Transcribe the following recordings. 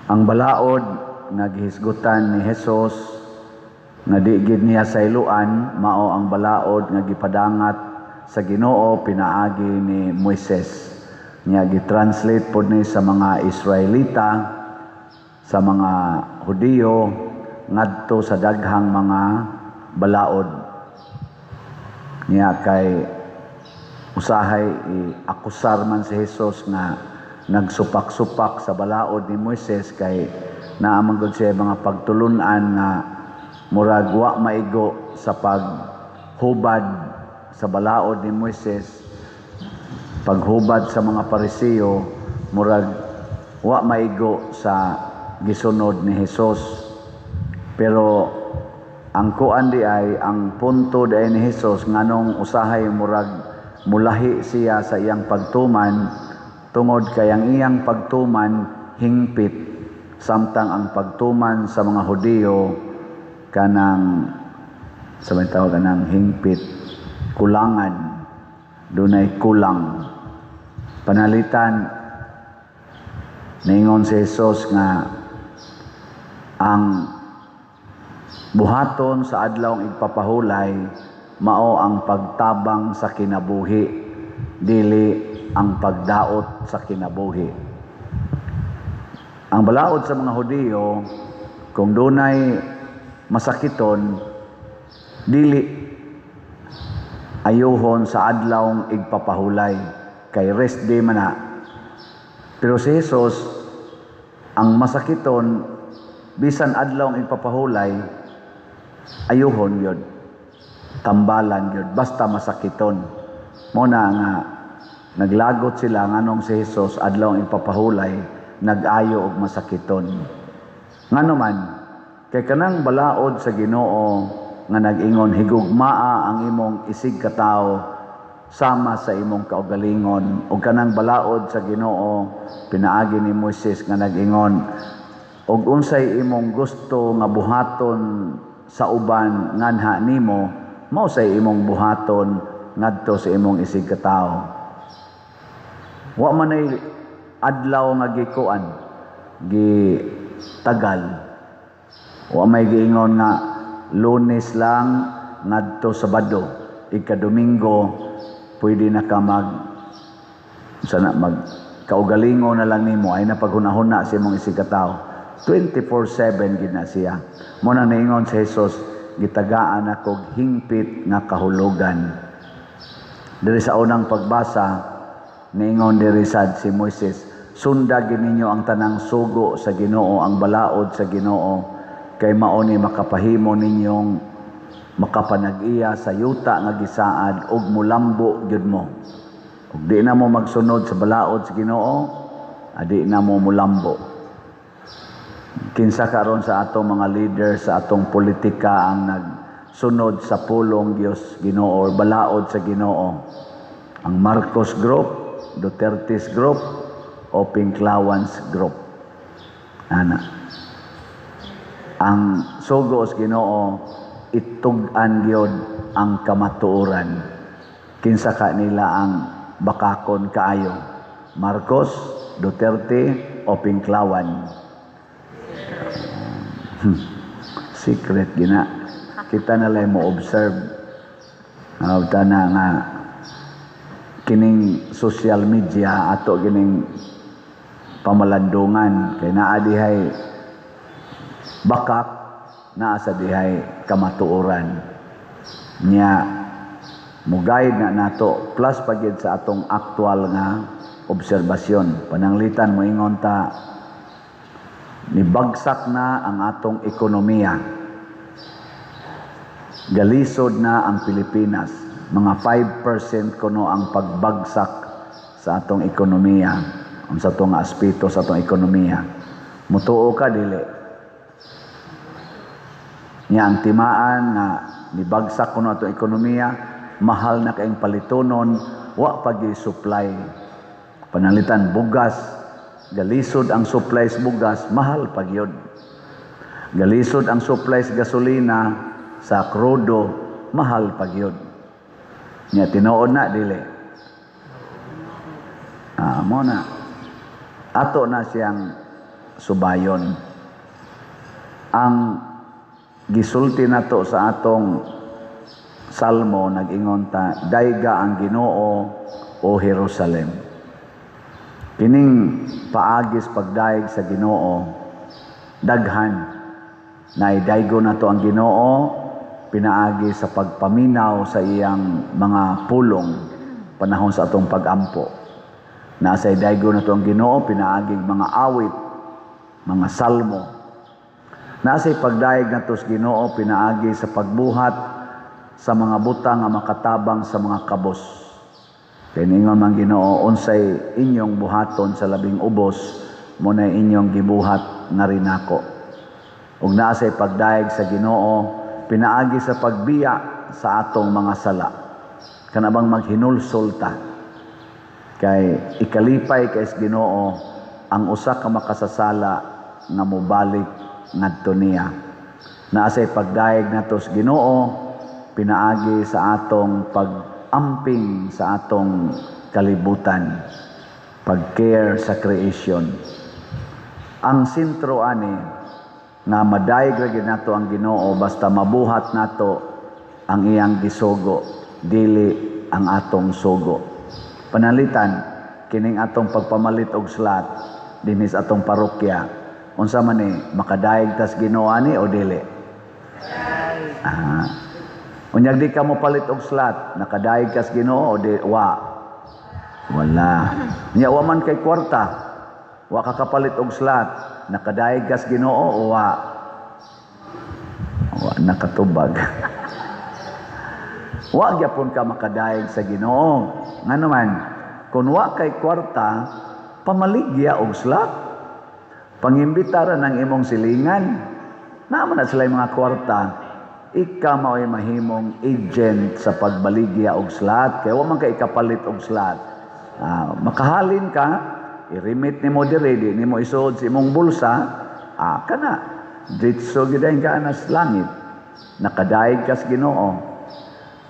Ang balaod nga gihisgutan ni Jesus nga di gid niya sayloan mao ang balaod nga gipadangat sa Ginoo pinaagi ni Moises. Nya gi-translate pod ni sa mga Israelita, sa mga Hudiyo, ngadto sa daghang mga balaod. Nya kay usahay i-akusar man si Jesus nga nagsupak-supak sa balaod ni Moises kay naa man gud siya mga pagtulunan nga murag wa maigo sa paghubad sa balaod ni Moises, paghubad sa mga Pariseo, murag wa maigo sa gisunod ni Jesus. Pero ang kuan di ay, ang punto di ay ni Jesus nganong usahay murag mulahi siya sa iyang pagtuman, tungod kay ang iyang pagtuman hingpit, samtang ang pagtuman sa mga Hudiyo kanang sa may tawag kanang hingpit, kulangan, dunay kulang. Panalitan, ningon si Jesus nga ang buhaton sa adlawng igpapahulay mao ang pagtabang sa kinabuhi, dili ang pagdaot sa kinabuhi. Ang balaod sa mga Hudiyo, kung dunay masakiton, dili ayuhon sa adlawng igpapahulay kay rest day man na. Pero si Jesus, ang masakiton bisan adlawng igpapahulay, ayuhon yun, tambalan yun, basta masakiton. Mo na nga naglagot sila nganong si Jesus adlawng igpapahulay nag-ayo og masakiton. Ngano man? Kay kanang balaod sa Ginoo nga nag-ingon higugmaa ang imong isig katawo sama sa imong kaugalingon, ug kanang balaod sa Ginoo pinaagi ni Moises nga nag-ingon og unsay imong gusto nga buhaton sa uban nganha nimo, mao say imong buhaton ngadto sa imong isig katawo. Wa man ay adlaw nga gikuan, gi tagal. Wa may giingon nga Lunes lang ngadto Sabado, ika-Domingo pwede na ka mag sana mag kaugalingon na lang nimo, ay na paghunahuna sa imong isig katawo. 24/7 gid na siya. Mo na niingon si Jesus, gitagaan ako hingpit nga kahulugan. Diri sa unang pagbasa, niingon diri sad si Moises, sunda gid ninyo ang tanang sugo sa Ginoo, ang balaod sa Ginoo, kay mao ni makapahimo ninyong makapanag-iya sa yuta nga gisaad ug mulambo gyud mo. Ug di na mo magsunod sa balaod sa Ginoo, adi na mo mulambo. Kinsa karon sa atong mga leader sa atong politika ang nagsunod sa pulong Dios Ginoo or balaod sa Ginoo? Ang Marcos Group, Duterte's Group o Pinklawans Group? Ana. Ang sugo sa Ginoo, itug-an gyud ang kamatuoran. Kinsa ka nila ang bakakon kaayo? Marcos, Duterte o Pinklawan? Secret gina. Kita na lang mo observe. Na nga kining social media ato kining pamalandungan kay naa dihay bakak, naa sa dihay kamatuoran. Nya mo guide na nato, plus pagid sa atong aktual nga obserbasyon. Pananglitan moingon ta nibagsak na ang atong ekonomiya, galisod na ang Pilipinas, mga 5% kuno ang pagbagsak sa atong ekonomiya, ang sa atong aspeto sa atong ekonomiya. Mutuo ka, dili? Nya ang timaan nga nibagsak kuno atong ekonomiya, mahal na kaayong palitonon, wa pa supply. Pananglitan bugas, galisod ang supply sa bugas, mahal pa gyud. Galisod ang supply sa gasolina, sa krudo, mahal pa gyud. Nya tinuod na, dili? Ah, mo na. Ato na siyang subayon. Ang gisulti nato sa atong salmo, nag-ingon ta, "Dayga ang Ginoo, o Jerusalem." Kining paagis pagdayeg sa Ginoo daghan. Naidaygo nato ang Ginoo pinaagi sa pagpaminaw sa iyang mga pulong panahon sa atong pagampo. Nasa idaygo nato ang Ginoo pinaagi mga awit, mga salmo. Nasa pagdayeg nato sa Ginoo pinaagi sa pagbuhat sa mga butang nga makatabang sa mga kabos. Kay ningon man Ginoo, "Unsay inyong buhaton sa labing ubos, mo na inyong gibuhat nga rinako." Ug naa say pagdayeg sa Ginoo pinaagi sa pagbiya sa atong mga sala. Kana bang maghinulsol ta. Kay ikalipay kay sa Ginoo ang usa ka makasasala nga mobalik ngadto niya. Naa say pagdayeg nato sa Ginoo pinaagi sa atong pag-amping sa atong kalibutan, pag-care sa creation. Ang sentro ani nga madayeg ra gyud nato ang Ginoo basta mabuhat nato ang iyang gisugo, dili ang atong sugo. Pananglitan kining atong pagpamalit og slot dinhi sa atong parokya, unsa man ni, makadayeg tas Ginoo ani o dili? Ah. Unyag di ka mo palit og slot, nakadayeg kas Ginoo o di wa? Wala. Nya wa man kay kwarta, wa ka kapalit og slot, nakadayeg kas Ginoo o wa? Wa nakatubag. Wa gyapon ka makadayeg sa Ginoo. Ngano man, kung wa kay kwarta, pamaligya og slot. Pangimbitara ng imong silingan. Naa man na sila mga kwarta. Ika mao'y mahimong agent sa pagbaligya og slot. Kaya wa man kay ikapalit og slot. Ah, makahalin ka, i-remit nimo diri, di nimo isuod sa imong bulsa, ah, kana. Diretso gyud ka na sa langit. Nakadayeg ka sa Ginoo.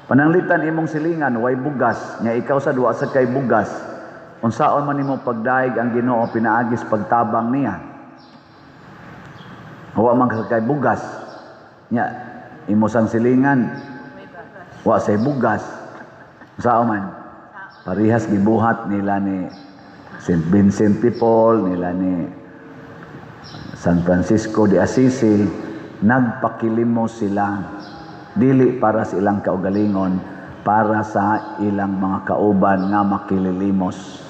Pananglitan imong silingan way bugas, nya ikaw sa duwa sa kay bugas. Unsaon man nimo pagdayeg ang Ginoo pinaagis pagtabang niya? Wa man ka kay bugas. Nya imo sang silingan wa say bugas. Unsaon man? Parihas gibuhat nila ni St. Vincent de Paul, nila ni San Francisco de Assisi, nagpakilimos sila dili para sa ilang kaugalingon, para sa ilang mga kauban nga makililimos.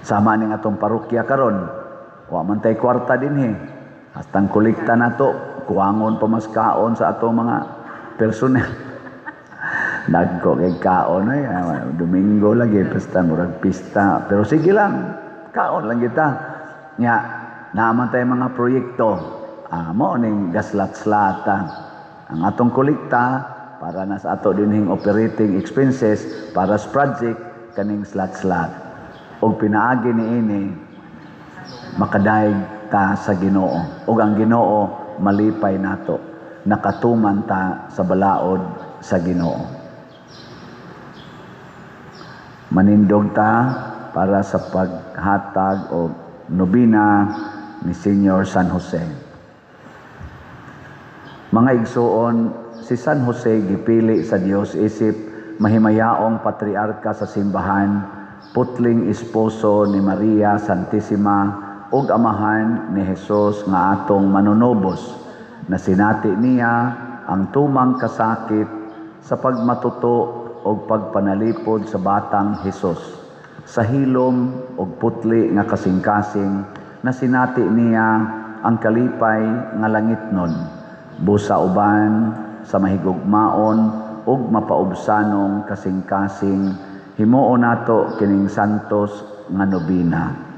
Sama ning atong parokya karon, wa man tay kwarta dinhi. Hastang kolekta nato, kuwangon pa mas kaon sa atong mga personnel. Dagko kay kaon ay, Domingo lagi pista, murag pista, pero sige lang, kaon lang kita. Nya naa man tay mga proyekto. Ah, mo ning gaslat-slata. Ang atong kolekta para na sa ato dinhing operating expenses para sa project kaning slat-slat. Og pinaagi niini makadayeg ta sa Ginoo. Ug ang Ginoo malipay nato. Nakatuman ta sa balaod sa Ginoo. Manindog ta para sa paghatag og nobina ni Senior San Jose. Mga igsuon, si San Jose gipili sa Dios isip mahimayaong patriarka sa simbahan, putling esposo ni Maria Santissima ug amahan ni Jesus nga atong manunubos, na sinati niya ang tumang kasakit sa pagmatuto og pagpanalipod sa batang Hesus. Sa hilom og putli nga kasing-kasing na sinati niya ang kalipay nga langitnon, busa uban sa mahigugmaon ug mapaubsanong kasing-kasing, himuon nato kining santos nga nobina.